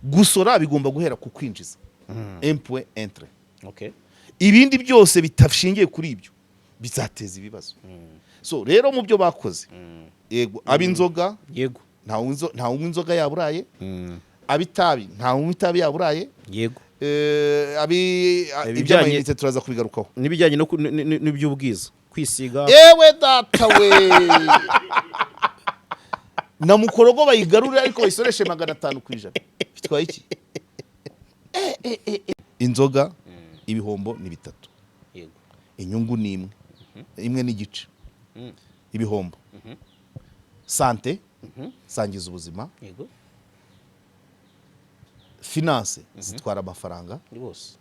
Gusora bigomba guhera ku kwinjiza, un point un trait. Ibindi byose bitashingiye kuri ibyo bizateza ibibazo. So rero mu byo bakoze, yego, ab'inzoga, ntawe unywa inzoga yaburaye, ab'itabi, ntawe unywa itabi yaburaye, iby'amayinite turaza kubigarukaho. N'ibijyanye no n'iby'ubwiza, kwisiga. Ewe data we, na mukorogo bayigarure, ariko bayisoreshe 500%. Bitwaye iki? Inzoga, ibihombo ni bitatu, inyungu ni imwe, imwe n'igice. Ibihombo: santé, zangiza ubuzima, finance, zitwara amafaranga, Ni bose.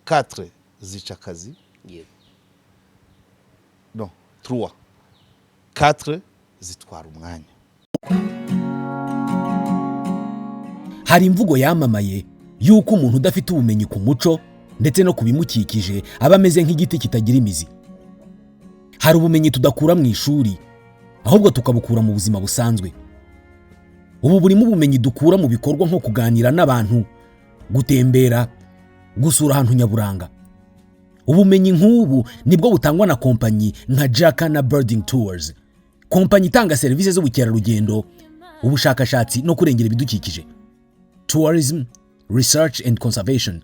4, zica akazi. No, 3, 4, zitwara umwanya. Hari imvugo yamamaye y'uko umuntu udafite ubumenyi ku muco ndetse no ku bimukikije aba ameze nk'igiti kitagira imizi. Hari ubumenyi tudakura mu ishuri, ahubwo tukabukura mu buzima busanzwe. Ubu burimo ubumenyi dukura mu bikorwa nko kuganira n'abantu, gutembera, gusura ahantu nyaburanga. Ubumenyi nk'ubu nibwo butangwa na kompanyi nka Jacana Birding Tours, kompanyi itanga serivisi z'ubukerarugendo, ubushakashatsi no kurengera ibidukikije, tourism, research and conservation.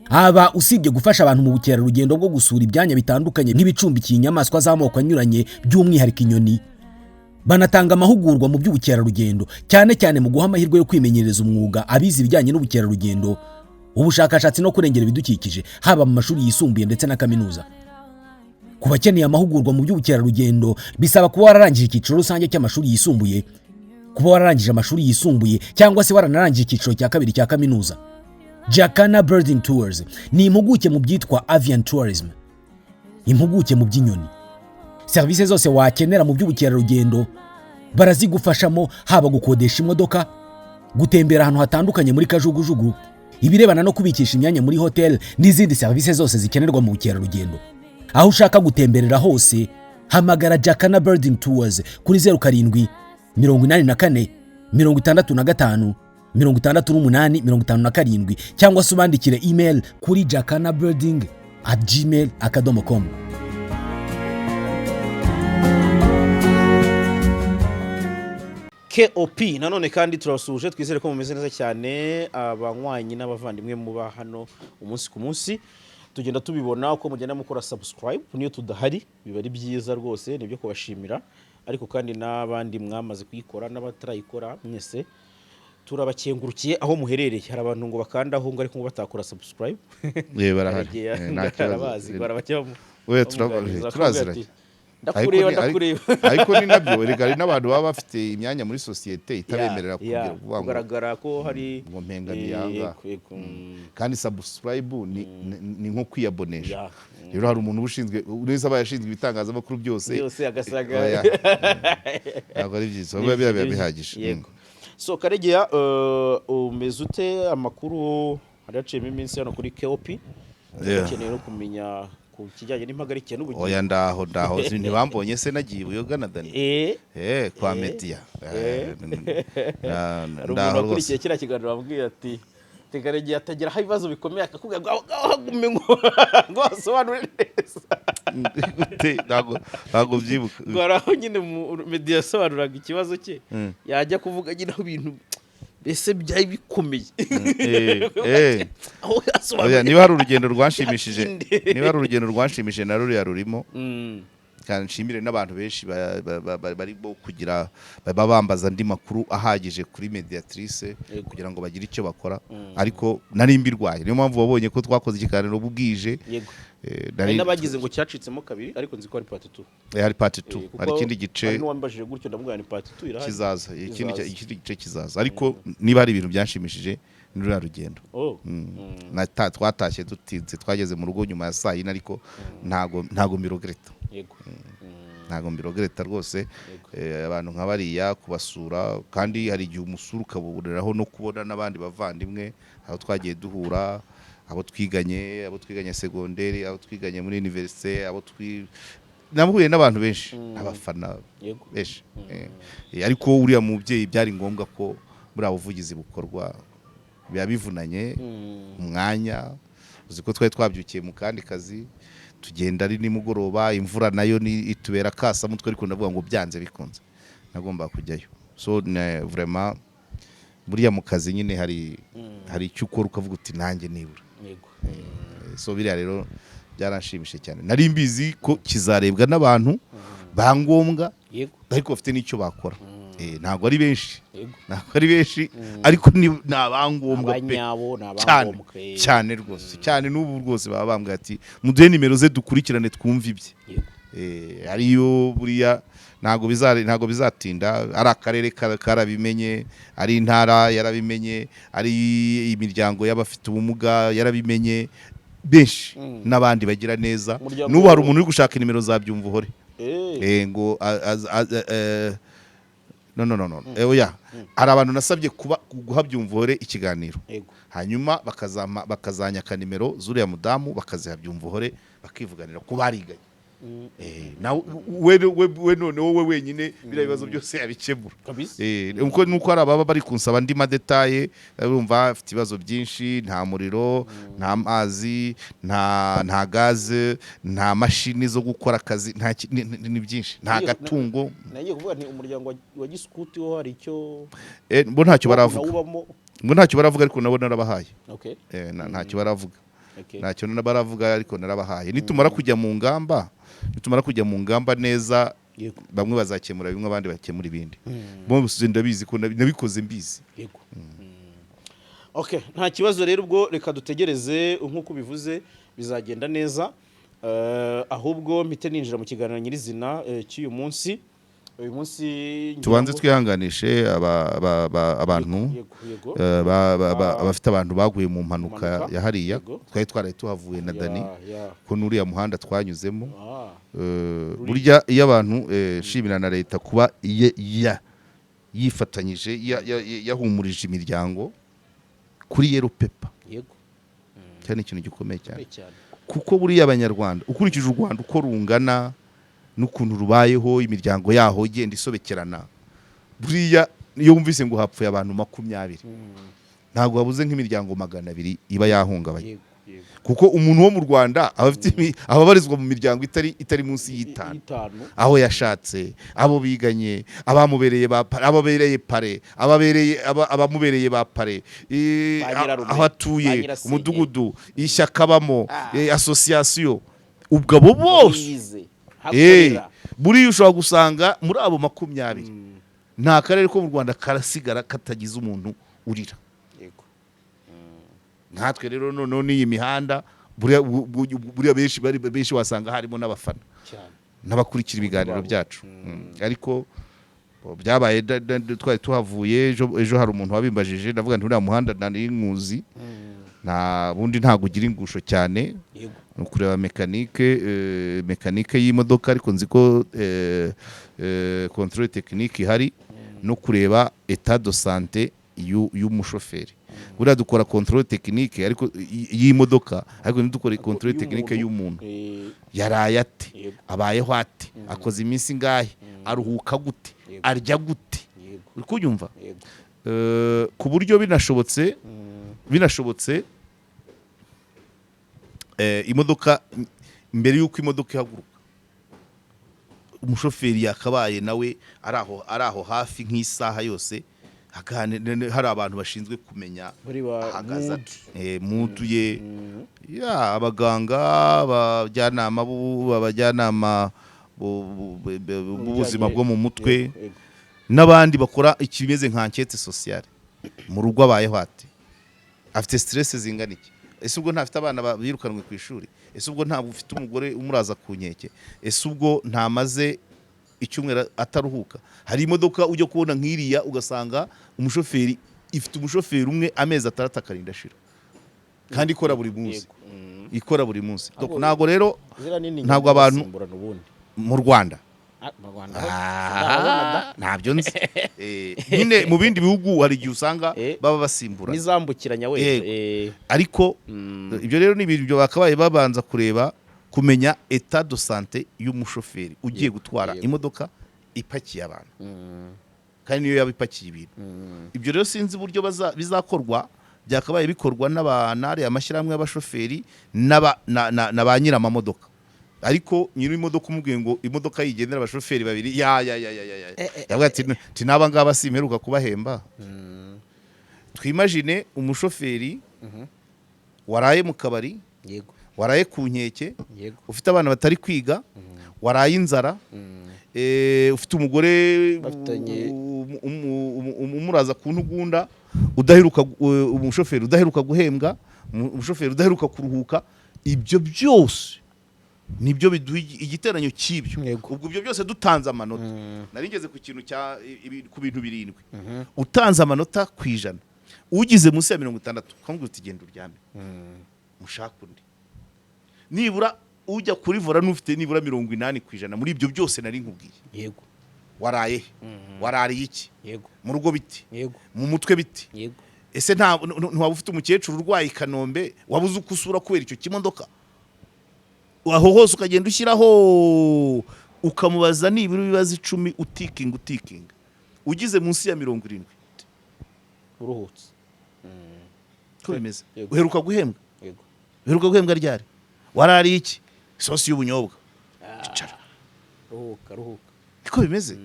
Aba usibye gufasha abantu mu bukerarugendo bwo gusura ibyanya bitandukanye nk'ibicumbikiye inyamaswa z'amoko anyuranye, by'umwihariko inyoni, banatanga amahugurwa mu by'ubukerarugendo, cyane cyane mu guha amahirwe yo kwimenyereza umwuga abize ibijyanye n'ubukerarugendo, ubushakashatsi no kurengera ibidukikije, haba mu mashuri yisumbuye ndetse na kaminuza. Ku bakeneye amahugurwa mu by'ubukerarugendo, bisaba kuba wararangije icyiciro rusange cy'amashuri yisumbuye, kuba wararangije amashuri yisumbuye cyangwa se waranarangije icyiciro cya kabiri cya kaminuza. Jacana Birding Tours ni impuguke mu byitwa avian tourism, impuguke mu by'inyoni. Serivisi zose wakenera mu by'ubukerarugendo barazigufashamo, haba gukodesha imodoka, gutembera ahantu hatandukanye muri kajugujugu, ibirebana no kubikisha imyanya muri hoteli n'izindi serivisi zose zikenerwa mu bukerarugendo. Aho ushaka gutemberera hose, hamagara Jacana Birding Tours kuri 0784 65 68 57, cyangwa se ubandikire email kuri jacanabirding@gmail.com. KOP nanone kandi turabasuhuje, twizere ko mumeze neza cyane, abanywanyi n'abavandimwe muba hano umunsi ku munsi. Tugenda tubibona uko mugenda mukora subscribe niyo tudahari, biba ari byiza rwose, nibyo kubashimira. Ariko kandi n'abandi mwamaze kuyikora n'abatarayikora, mwese turabakengurukiye aho muherereye. Hari abantu ngo bakandaho ngo ariko ngo batakora subscribe. Barahari. Karegeya, Nta kibazo. arabazi ngo arabajya Oya, bamuganiriza, turaziranye. akavuga ati, "Ndakureba, ndakureba." Ariko ni nabyo erega, hari n'abantu baba bafite imyanya muri sosiyete itabemerera kugira kuvuga ngo kugaragara ko hari ngo mpengamiye aha ngaha. Yego. Kandi subscribe ni nko kwiyabonesha. Rero hari umuntu uba ushinzwe neza, aba yashinzwe ibitangazamakuru byose. Byose agasanga Oya, ntabwo ari byiza, biba biba bihagije. Yego. So Karegeya, umeze ute? Amakuru hari haciyemo iminsi hano kuri KOP, ukeneye no kumenya ku kijyanye n'impagarike n'ubugingo. Oya, ndaho, ndaho. Ntibambonye se nagiye Buyoga na Dani? Kwa Media. Hari umuntu Ndaho wakurikiye rwose. kiriya kiganiro wambwiye ati Karegeya atageraho ibibazo bikomeye akakubwira ngo aho ngaho hagume ngo asobanure neza. Gute? Ntabwo byibuka. Ngo hari aho nyine mu media yasobanuraga ikibazo cye, yajya kuvuga nyine aho ibintu mbese byari bikomeye, aho Oya, yasobanuye. niba hari urugendo rwanshimishije, Yatinde. niba hari urugendo rwanshimishije, na ruriya rurimo. Kandi nshimire n'abantu benshi barimo kugira baba bambaza andi makuru ahagije kuri Mediatrice kugira ngo bagire icyo bakora. Ariko nari mbirwaye, niyo mpamvu wabonye ko twakoze ikiganiro bwije. Hari n'abagize ngo cyacitsemo kabiri, ariko nzi ko ari part 2. Hari part 2, hari ikindi gice. Hari n'uwambajije gutyo, ndamubwira ni part 2 irahari. Kizaza ikindi. Kizaza. Ikindi gice kizaza, ariko niba hari ibintu byanshimishije ni ruriya rugendo. Twatashye dutinze, twageze mu rugo nyuma ya saa yine, ariko ntago mbiregretta. Ntago mbiregretta rwose. Abantu nka bariya kubasura, kandi hari igihe umusura ukaboneraho no kubona n'abandi bavandimwe, aho twagiye duhura, abo twiganye segonderi, abo twiganye muri université, abo twi nahuye n'abantu benshi, abafana benshi. Ariko uriya mubyeyi byari ngombwa ko Buriya buvugizi bukorwa biba bivunanye umwanya. Uzi ko twari twabyukiye mu kandi kazi, tugenda ari nimugoroba, imvura nayo ni itubera kasamutwe, ariko ndavuga ngo byanze bikunze nagomba kujyayo. So vraiment buriya mu kazi nyine hari icyo ukora ukavuga uti nanjye nibura. So biriya rero byaranshimishije cyane. Nari mbizi ko kizarebwa n'abantu ba ngombwa, ariko bafite n'icyo bakora. Ntabwo ari benshi, ntabwo ari benshi, ariko ni abangombwa pe. Abanyabo ni Cyane. abangombwa. Cyane rwose, cyane. N'ubu rwose baba bambwira ati muduhe nimero ze dukurikirane twumve ibye. Ariyo buriya ntabwo bizatinda, ari akarere karabimenye, ari intara yarabimenye, ari imiryango y'abafite ubumuga yarabimenye, benshi n'abandi bagira neza. N'ubu hari umuntu uri gushaka nimero za Byumvuhore. Ngo no, no, no, no. Oya, hari abantu nasabye kuba guha Byumvuhore ikiganiro, hanyuma bakazampa, bakazanyaka nimero z'uriya mudamu, bakaziha Byumvuhore, bakivuganira ko bariganye. Nawe we noneho we wenyine biriya bibazo byose yabikemura. Nuko hari ababa bari kunsaba andi ma détails, urumva afite ibibazo byinshi: nta muriro, nta mazi, nta gaze, nta mashini zo gukora akazi, nta ni byinshi, nta gatungo. Nagiye kuvuga nti umuryango wa Gisikuti wo hari icyo Bo ntacyo baravuga. Nawubamo. Ngo ntacyo baravuga, ariko nabo narabahaye. Ntacyo baravuga. Ntacyo baravuga, ariko narabahaye. Nitumara kujya mu ngamba neza, bamwe bazakemura bimwe, abandi bakemura ibindi. Bose ndabizi ko nabikoze mbizi. Yego. Okay, nta kibazo rero. Ubwo reka dutegereze, nk'uko ubivuze bizagenda neza. Ahubwo mpite ninjira mu kiganiro nyirizina cy'uyu munsi. Uyu munsi ngira Tubanze twihanganishe abantu Yego yego abafite abantu baguye mu mpanuka Mpanuka. ya hariya. Twari twaraye tuhavuye na Dani, ko n'uriya muhanda twanyuzemo. Burya iyo abantu, nshimira na leta kuba yifatanyije, yahumurije imiryango kuri yellow paper. Cyane, ikintu gikomeye cyane. Gikomeye cyane. Kuko buriya Abanyarwanda, ukurikije u Rwanda uko rungana n'ukuntu rubayeho, imiryango yaho igenda isobekerana, buriya iyo wumvise ngo hapfuye abantu 20, ntabwo habuze nk'imiryango 200 iba yahungabanye. yego yego Kuko umuntu wo mu Rwanda aba afite aba abarizwa mu miryango itari munsi y'itanu. Itanu. Aho yashatse, abo biganye, abamubereye ba ababereye parrain, ababereye abamubereye ba parrain, Ba nyirarume, aho atuye, ba nyirasenge. umudugudu, ishyaka abamo, association, ubwo abo bose Bize hakorera. Buriya ushobora gusanga muri abo 20 nta karere ko mu Rwanda karasigara katagize umuntu urira. Nkatwe rero noneho n'iyi mihanda, buriya benshi bari benshi wasanga harimo n'abafana n'abakurikira ibiganiro Babo. byacu. Ariko bo, byabaye twari tuhavuye ejo. Hari umuntu wabimbajije, ndavuga nti uriya muhanda nari nkuzi, nta bundi, ntabwo ugira ingusho cyane. Ni ukureba mécanique y'imodoka, ariko nzi ko contrôle technique ihari, no kureba état de santé y'umushoferi. Buriya dukora contrôle technique ariko y'imodoka, ariko ntidukore contrôle technique y'umuntu. Yaraye ate? Abayeho ate? Akoze iminsi ingahe? Aruhuka gute? Arya gute? Uri kubyumva? Yego. Ku buryo binashobotse, imodoka, mbere y'uko imodoka ihaguruka, umushoferi yakabaye nawe ari aho hafi nk'isaha yose, hari abantu bashinzwe kumenya Muri ba ahagaze mood. ate. Mood ye ya abaganga, abajyanama b'ubuzima bwo mu mutwe, Yego, yego. n'abandi bakora ikimeze nka enquête sociale. Mu rugo abayeho ate? Afite stress zingana iki? Ese ubwo ntafite abana birukanwe ku ishuri? Ese ubwo ntabwo ufite umugore umuraza ku nkeke? Ese ubwo ntamaze icyumweru ataruhuka? Hari imodoka ujya kubona nk'iriya, ugasanga umushoferi, ifite umushoferi umwe amezi 6 akarinda ashira, kandi ikora buri munsi. Yego. Ikora buri munsi. Donc, Ahubwo ntabwo rero ziriya nini ntabwo ngenda abantu basimburana ubundi. Mu Rwanda? Ah, mu Rwanda ho sindababona da. Ntabyo nzi. Nyine mu bindi bihugu hari igihe usanga baba basimbura N'izambukiranya wenda. Yego. Ariko ibyo rero ni ibintu byo bakabaye babanza kureba, kumenya état de santé y'umushoferi ugiye gutwara imodoka ipakiye abantu. Kandi niyo yaba ipakiye ibintu. Ibyo rero sinzi uburyo bizakorwa. Byakabaye bikorwa n'ariya amashyirahamwe y'abashoferi na ba nyir'amamodoka. Ariko nyiri imodoka umubwiye ngo imodoka yigendera abashoferi babiri, ya ya ya ya ya ya, yavuga ati n'aba ngaba simperuka kubahemba. Twimagine umushoferi waraye mu kabari, waraye ku nkeke, ufite abana batari kwiga, waraye inzara, ufite umugore umuraza ku ntugunda, udaheruka umushoferi udaheruka guhembwa, umushoferi udaheruka kuruhuka. Ibyo byose nibyo biduha igiteranyo cy'ibyo. Ubwo ibyo byose dutanze amanota, nari ngeze ku kintu cya ku bintu birindwi. Utanze amanota ku 100, ugize munsi ya 60, ukamubwira uti: "Genda uryame, mushake undi." Nibura ujya kuri volant n'ufite nibura 80% muri ibyo byose nari nkubwiye. Waraye he? Warariye iki? Mu rugo biti? Mu mutwe biti? Ese nta ntiwaba ufite umukecuru urwaye i Kanombe wabuze uko usura kubera icyo kimodoka? Aho hose ukagenda ushyiraho, ukamubaza nibura ibibazo 10, utikinga utikinga, ugize munsi ya 70, Uruhutse. Ko bimeze. Uheruka guhembwa? Yego. Uheruka guhembwa ryari? Warariye iki? Isosi y'ubunyobwa. Icara. Ruhuka, ruhuka. Niko bimeze.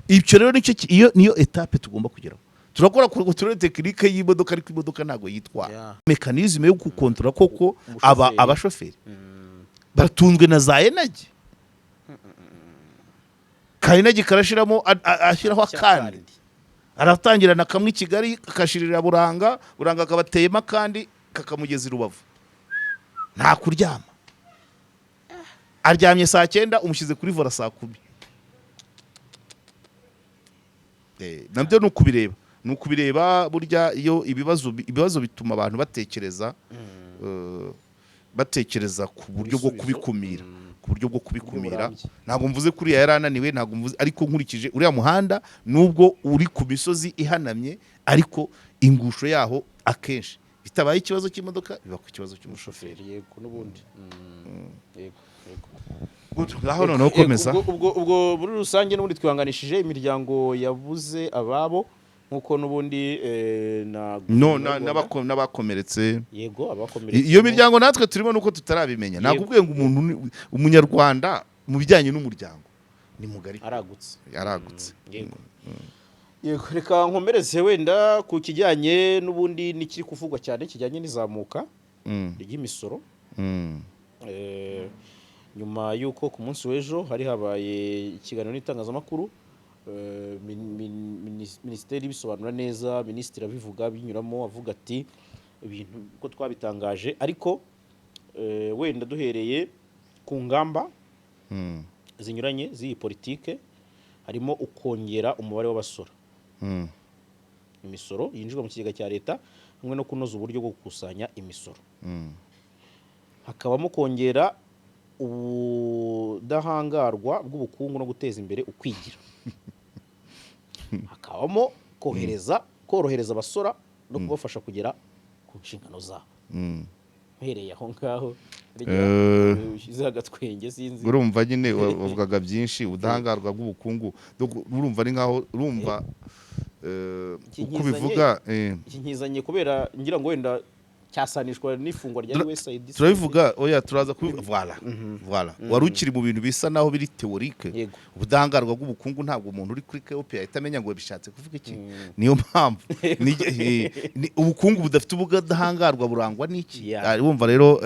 Ibyo rero nicyo iyo niyo étape tugomba kugeraho. Turakora contrôle technique y'imodoka, ariko imodoka ntabwo yitwara. Mécanisme yo gukontorora koko aba Umushoferi. Abashoferi batunzwe na za Enagi. Ka Enagi karashiramo, ashyiraho akandi, aratangirana kamwe i Kigali, kakashirira Buranga, Buranga akabateyemo akandi, kakamugeza i Rubavu. Nta kuryama. Aryamye saa 9, umushyize kuri volant saa 10. Nabyo ni ukubireba, ni ukubireba. Burya iyo ibibazo bituma abantu batekereza, batekereza ku buryo bwo Ibisubizo. kubikumira, ku buryo bwo kubikumira. Burambye. Ntabwo mvuze kuriya yari ananiwe, ntabwo mvuze, ariko nkurikije uriya muhanda, nubwo uri ku misozi ihanamye, ariko ingusho yaho akenshi bitabaye ikibazo cy'imodoka, biba ku kibazo cy'umushoferi. Yego, n'ubundi. Yego, yego. Good, ngaho noneho komeza. Ubwo muri rusange n'ubundi twihanganishije imiryango yabuze ababo, nk'uko n'ubundi na no guverinoma y'u Rwanda- n'abakomeretse. Yego, abakomeretse. Iyo miryango natwe turimo nuko tutarabimenya. Nakubwiye ngo umuntu umunyarwanda mu bijyanye n'umuryango ni mugari. Aragutse. Yaragutse. Yego, reka nkomereze wenda ku kijyanye n'ubundi n'ikiri kuvugwa cyane, kijyanye n'izamuka ry'imisoro. Nyuma y'uko ku munsi w'ejo hari habaye ikiganiro n'itangazamakuru, minisiteri ibisobanura neza, minisitiri abivuga binyuramo, avuga ati ibintu uko twabitangaje. Ariko wenda duhereye ku ngamba zinyuranye z'iyi politike, harimo ukongera umubare w'abasora imisoro yinjizwa mu kigega cya leta, hamwe no kunoza uburyo bwo gukusanya imisoro. Hakabamo kongera ubudahangarwa bw'ubukungu no guteza imbere ukwigira. Hakabamo korohereza abasora no kubafasha kugera ku nshingano zabo. Mpereye aho ngaho, ushyizeho agatwenge, sinzi. Urumva nyine wavugaga byinshi. Ubudahangarwa bw'ubukungu, donc urumva ari nkaho urumva Iki uko ubivuga iki nkizanye kubera ngira ngo wenda cyasanishwa n'ifungwa rya USAID. Turabivuga, oya, turaza kubivuga. Voilà, voilà, wari ukiri mu bintu bisa naho biri théorique. Ubudahangarwa bw'ubukungu, ntabwo umuntu uri kuri KOP yahita amenya ngo bishatse kuvuga iki. Niyo mpamvu ubukungu budafite ubudahangarwa burangwa n'iki? Ah, wumva rero,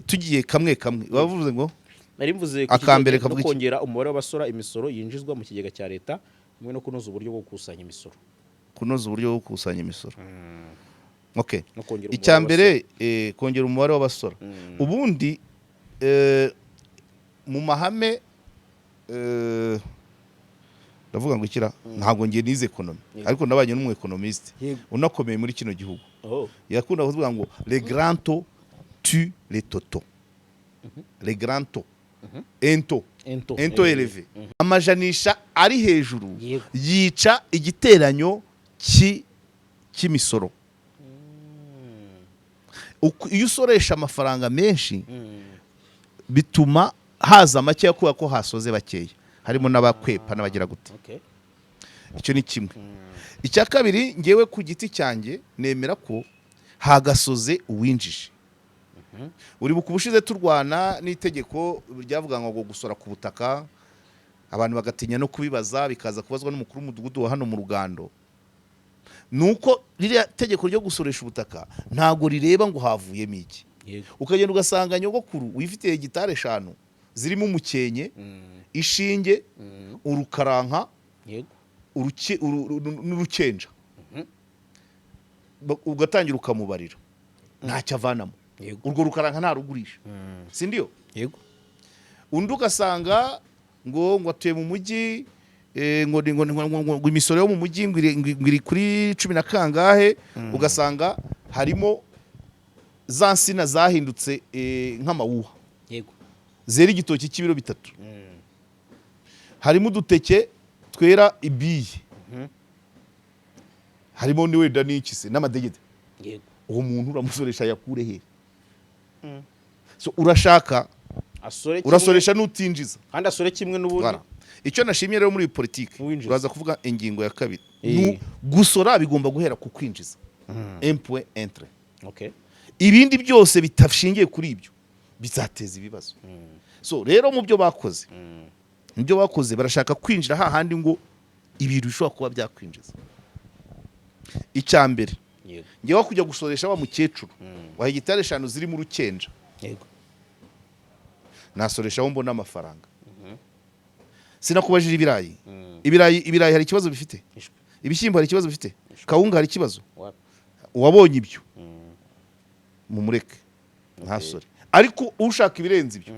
tugiye kamwe kamwe, bavuze ngo Nari mvuze ku Aka mbere kijyanye no kavuga iki? kongera umubare w'abasora imisoro yinjizwa mu kigega cya leta, hamwe no kunoza uburyo bwo gukusanya imisoro. Kunoza uburyo bwo gukusanya imisoro, okay. No kongera umubare Icya mbere, kongera umubare w'abasora. Ubundi mu mahame, ndavuga ngo ikira, ntabwo ngiye nize économie, ariko nabanye n'umu économiste unakomeye muri kino gihugu. Yakunda kuvuga ngo: "Les grands taux tuent les totaux." Les grands taux, un taux Un taux. Un taux élevé, amajanisha ari hejuru, yica igiteranyo cy'imisoro. Iyo usoresha amafaranga menshi, bituma haza makeya kubera ko hasoze bakeya, harimo n'abakwepa n'abagira gute. Icyo ni kimwe. Icya kabiri, ngewe ku giti cyanjye nemera ko hagasoze uwinjije. Uribuka ubushize turwana n'itegeko ryavuga ngo gusora ku butaka, abantu bagatinya no kubibaza, bikaza kubazwa n'umukuru w'umudugudu wa hano mu Rugando. Ni uko ririya tegeko ryo gusoresha ubutaka ntabwo rireba ngo havuyemo iki. Ukagenda ugasanga nyogokuru wifitiye hegitari 5 zirimo umukenke, ishinge, urukaranka, n'urukenja, ugatangira ukamubarira, ntacyo avanamo. Urwo rukaranka ntarugurisha, si ndiyo? Yego. Undi ugasanga ngo atuye mu mujyi, ngo imisoro yo mu mujyi ngo iri kuri cumi na kangahe, ugasanga harimo za nsina zahindutse nk'amawuwa, zera igitoki cy'ibiro 3, harimo uduteke twera ibiye, harimo ni wenda n'iki se, n'amadegede. Uwo muntu uramusoresha yakure he? So urashaka asore kimwe, urasoresha n'utinjiza. Kandi asore kimwe n'ubundi. Voilà. Icyo nashimye rero muri iyi politiki, Uwinjiza. uraza kuvuga ingingo ya kabiri. Gusora bigomba guhera ku kwinjiza, un point un trait. Ibindi byose bitashingiye kuri ibyo bizateza ibibazo. So rero mu byo bakoze, barashaka kwinjira hahandi ngo ibintu bishobora kuba byakwinjiza. Icya mbere, ngewe kujya gusoresha wa mukecuru wa hegitari 5 zirimo urukenja, nasoresha aho mbona amafaranga. Sinakubajije ibirayi? Ibirayi hari ikibazo bifite? Ishwe. Ibishyimbo hari ikibazo bifite? Kawunga hari ikibazo? Wapi. Uwabonye ibyo mumureke ntasore, ariko ushaka ibirenze ibyo,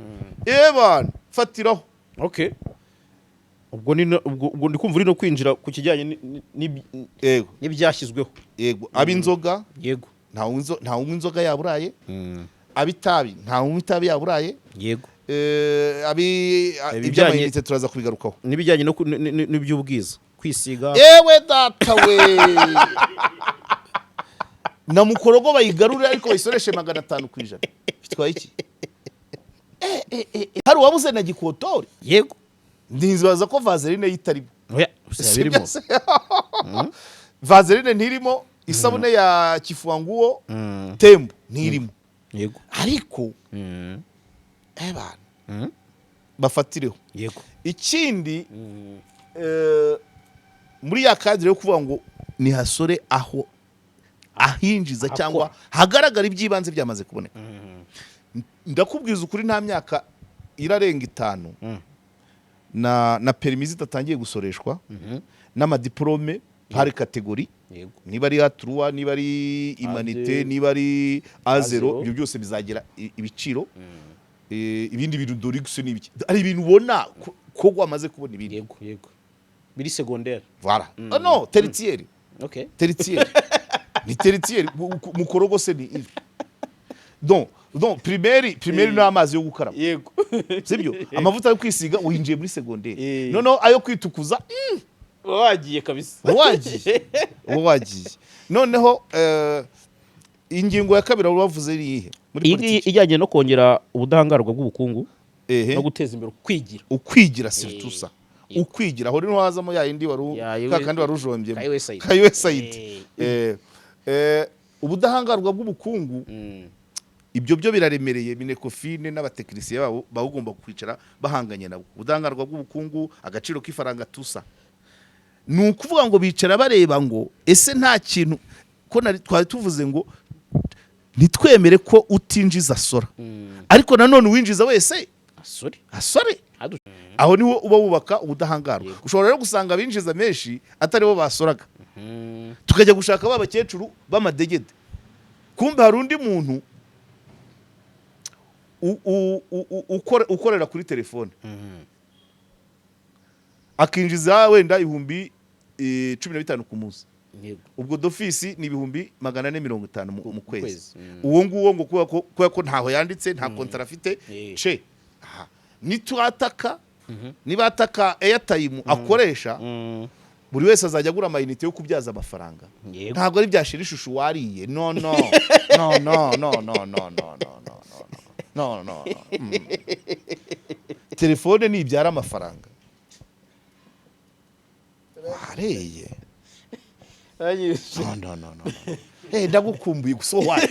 ebana fatiraho. Okay, ubwo ni ubwo ndi kumva uri no kwinjira ku kijyanye n'ibyashyizweho. Yego, ab'inzoga, ntawe unywa inzoga yaburaye, ab'itabi, ntawe unywa itabi yaburaye. Iby'amayinite turaza kubigarukaho. N'ibijyanye no n'iby'ubwiza, kwisiga. Ewe data we, na mukorogo bayigarure, ariko bayisoreshe 500%. Bitwaye iki? Hari uwabuze na gikotori? Ntibaza ko vaseline yitarimo. Oya, birimo. Vaseline ntirimo, isabune ya kifuanguo tembo ntirimo. Ariko ebana, bafatireho. Ikindi, muri ya cadre yo kuvuga ngo nihasore aho ahinjiza Ahakora. cyangwa hagaragara iby'ibanze byamaze kuboneka, ndakubwiza ukuri, nta myaka irarenga 5 na permis zidatangiye gusoreshwa, n'amadiporome par catégorie, niba ari A3, niba ari humanité, niba ari A0, A0. Ibyo byose bizagira ibiciro. Ibindi bintu dorigisi n'ibiki, ari ibintu ubona ko wamaze kubona ibindi. Yego yego, biri secondaire. Voilà. Oh, no, tertiaire. Tertiaire ni tertiaire. Mukorogo se ni ibi. Donc primaire ni amazi yo gukaraba, sibyo? Amavuta yo kwisiga winjiye muri secondaire. Noneho ayo kwitukuza, Uba wagiye kabisa. Uba wagiye, uba wagiye. Noneho ingingo ya kabiri wari wavuze ni iyihe muri Iyi ngiyi politiki? ijyanye no kongera ubudahangarwa bw'ubukungu no guteza imbere ukwigira. Ukwigira, surtout ça, ukwigira. Aho rero hazamo ya yindi wari Ya ka kandi wari ujombyemo ka USAID. ka USAID. Ubudahangarwa bw'ubukungu, ibyo byo biraremereye. Minecofin n'abatekinisiye babo baba bagomba kwicara bahanganye nabo. Ubudahangarwa bw'ubukungu, agaciro k'ifaranga, tusa ni ukuvuga ngo bicara bareba ngo ese nta kintu ko twari tuvuze ngo ntitwemere ko utinjiza asora, ariko nanone uwinjiza wese asore. Asore. Aho niho uba wubaka ubudahangarwa. Ushobora rero gusanga abinjiza menshi atari bo basoraga, tukajya gushaka ba bakecuru b'amadegede, kumbe hari undi muntu ukorera kuri telefone akinjiza wenda 15,000 ku munsi. Ubwo d'office ni 450,000 mu kwezi. Kwezi. Uwo nguwo ngo kubera ko ntaho yanditse, nta kontara afite, ce aha nitwataka, niba ataka airtime akoresha, buri wese azajya agura amayinite yo kubyaza amafaranga. Ntabwo ari byashira ishusho wariye. No, no, no, no, no, no, no, no, no, no, no, no, no. Telefone nibyara amafaranga. Areye. No, no, no, no, no. Hey, ndagukumbuye gusa, why?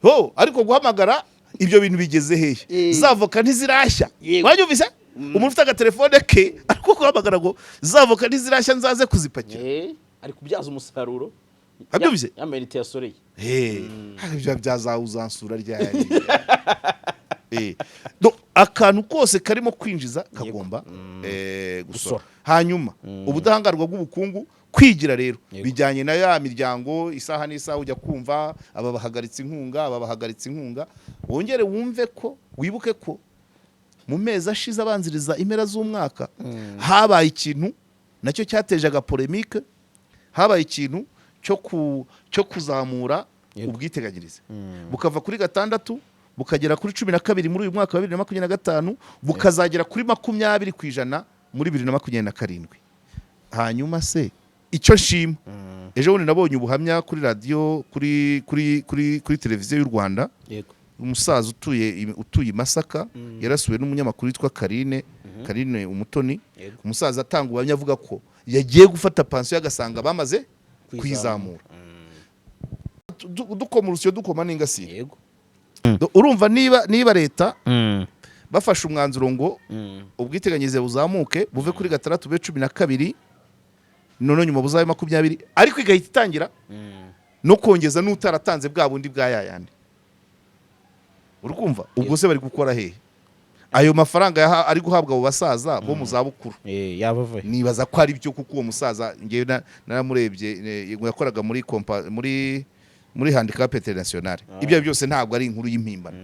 Ho, ariko guhamagara ibyo bintu bigeze hehe? Za voka ntizirashya? Wanyumvise umuntu ufite agatelefone ke ariko guhamagara ngo za voka ntizirashya, nzaze kuzipakira? Ari kubyaza umusaruro. Wabyumvise? Ya mayinite yasoreye. Hey, ibyo byazawe uzansura ryari? Donc, akantu kose karimo kwinjiza kagomba gusora. Gusora. Hanyuma ubudahangarwa bw'ubukungu, kwigira rero bijyanye na ya miryango, isaha n'isaha ujya kumva aba bahagaritse inkunga, aba bahagaritse inkunga. Wongere wumve ko, wibuke ko mu mezi ashize abanziriza impera z'umwaka habaye ikintu nacyo cyateje agapolémique, habaye ikintu cyo kuzamura ubwiteganyirize, bukava kuri 6 bukagera kuri 12 muri uyu mwaka wa 2025, bukazagera kuri 20% muri 2027. Hanyuma se icyo nshima, ejo bundi nabonye ubuhamya kuri radiyo, kuri televiziyo y'u Rwanda, umusaza utuye i Masaka yarasuwe n'umunyamakuru witwa Karine Umutoni. Umusaza atanga ubuhamya avuga ko yagiye gufata pansiyo agasanga bamaze kuyizamura. Dukoma urusyo, dukoma n'ingasire. Urumva niba leta bafashe umwanzuro ngo ubwiteganyirize buzamuke buve kuri 6 bube 12, noneho nyuma buzabe 20, ariko igahita itangira no kongeza n'utaratanze bwa bundi bwa yayandi, uri kumva ubwo se bari gukora hehe ayo mafaranga ari guhabwa abo basaza bo mu zabukuru? Yaba avuye. Nibaza ko ari byo, kuko uwo musaza ngewe naramurebye, yakoraga muri Handicap International. Ibyo byose ntabwo ari inkuru y'impimbano.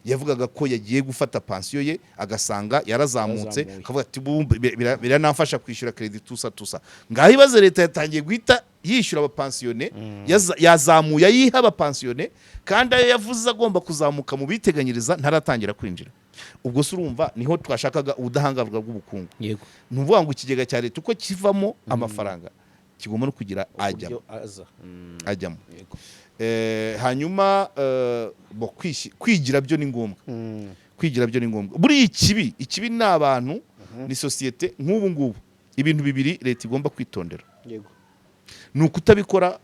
Yavugaga ko yagiye gufata pansiyo ye agasanga yarazamutse, Yarazamuye. akavuga ati: "Bumbe, biranamfasha kwishyura crédit tusa tusa." Ngaho ibaze, leta yatangiye guhita yishyura abapensionnés, yazamuye ayiha abapensionnés, kandi ayo yavuze agomba kuzamuka mu biteganyiriza ntaratangira kwinjira. Ubwo se urumva niho twashakaga ubudahangarwa bw'ubukungu? Ni ukuvuga ngo ikigega cya leta uko kivamo amafaranga kigomba no kugira ajyamo. Uburyo aza. Ajyamo. Hanyuma bo kwigira byo ni ngombwa. Kwigira byo ni ngombwa. Buriya ikibi ni abantu, ni sosiyete. Nk'ubu ngubu ibintu bibiri leta igomba kwitondera ni ukutabikora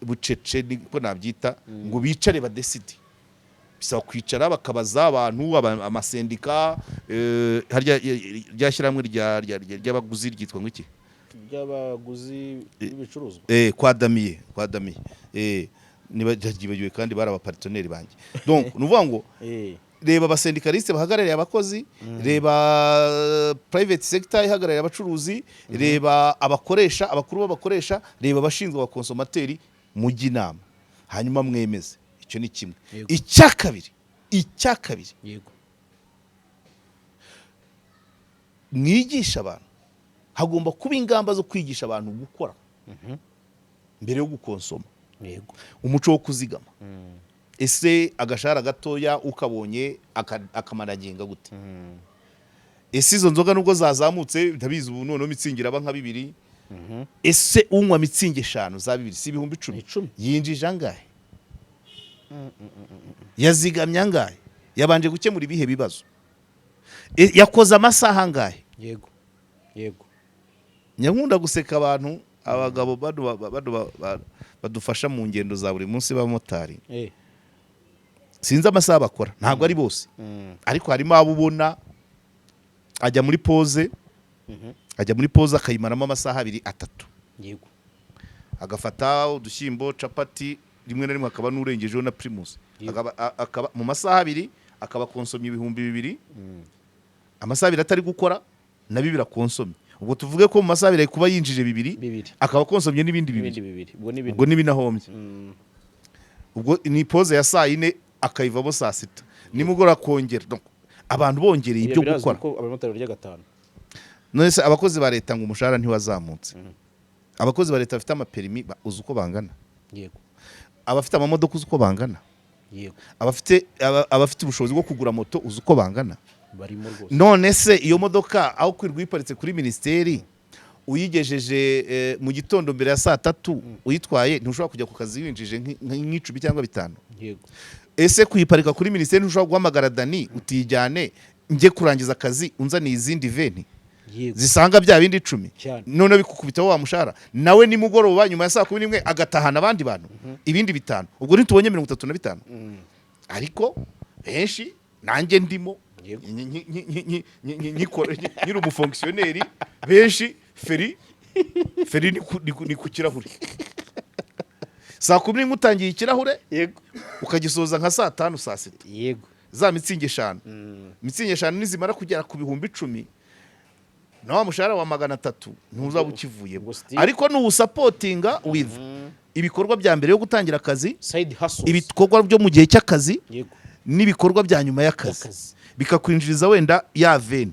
bucece, niko nabyita, ngo bicare badécide. Bisaba kwicara bakabaza abantu, amasendika, harya rya shyirahamwe ry'abaguzi ryitwa ngo iki? By'abaguzi b'ibicuruzwa. Kwa damier, nibagiwe, kandi bari abapartenaires banjye. Donc ni ukuvuga ngo reba abasyndicalistes bahagarariye abakozi, reba private sector ihagarariye abacuruzi, reba abakoresha, abakuru b'abakoresha, reba abashinzwe abaconsommateurs, mujye inama hanyuma mwemeze. Icyo ni kimwe. Icya kabiri, mwigisha abantu. Hagomba kuba ingamba zo kwigisha abantu gukora mbere yo gukonsoma, umuco wo kuzigama. Ese agashahara gatoya ukabonye akamaragenga gute? Ese izo nzoga nubwo zazamutse, ndabizi ubu noneho Mützig iraba nka 2, ese unywa Mützig 5 za 2 si 10,000? 10. Yinjije angahe? Yazigamye angahe? Yabanje gukemura ibihe bibazo? Yakoze amasaha angahe? yego yego Nyankunda guseka abantu, abagabo bano badufasha mu ngendo za buri munsi b'abamotari. Sinzi amasaha bakora, ntabwo ari bose, ariko harimo abo ubona ajya muri pause, ajya muri pause akayimaramo amasaha 2, 3, agafata udushyimbo, capati, rimwe na rimwe akaba n'urengejeho na Primus. Akaba mu masaha 2 akaba konsomye 2000. Amasaha 2 atari gukora na 2 akonsomye. Ubwo tuvuge ko mu masaha 2 ari kuba yinjije 2, 2. akaba konsomye n'ibindi n'ibindi 2. 2, ubwo ni 4. Ubwo n'ibinahombye. Ubwo ni pause ya saa 4 akayivamo saa 6, nimugoroba akongera. Donc, abantu bongereye ibyo Birazwi gukora. ko abamotari barya 5. None se abakozi ba leta ngo umushahara ntiwazamutse? Abakozi ba leta bafite amapermis uzi uko bangana? Abafite amamodoka uzi uko bangana? Abafite ubushobozi bwo kugura moto uzi uko bangana? Barimo rwose. None se iyo modoka aho kwirirwa iparitse kuri minisiteri, uyigejeje mu gitondo mbere ya saa 3 uyitwaye, ntushobora kujya ku kazi winjije nk'10 cyangwa 5? Ese kuyiparika kuri minisiteri, ntushobora guhamagara Dani utijyane? Njye kurangiza akazi unzaniye izindi 20 zisanga bya bindi 10. Noneho bikukubitaho wa mushahara, nawe nimugoroba nyuma ya saa 11 agatahana abandi bantu ibindi bitanu, ubwo ntitubonye 35? Ariko benshi, nanjye ndimo, nkiri umufonctionnaire, benshi feri feri ni ku kirahure. Saa 11 utangiye ikirahure, ukagisoza nka saa 5, saa 6. Za Mützig eshanu, Mützig eshanu nizimara kugera ku 10,000, na wa mushahara wa 300 ntuzaba ukivuyemo. Ubwo still- Ariko nuwusupportinga with ibikorwa bya mbere yo gutangira akazi, side hustles, ibikorwa byo mu gihe cy'akazi n'ibikorwa bya nyuma y'akazi, y'akazi, bikakwinjiriza wenda ya 20,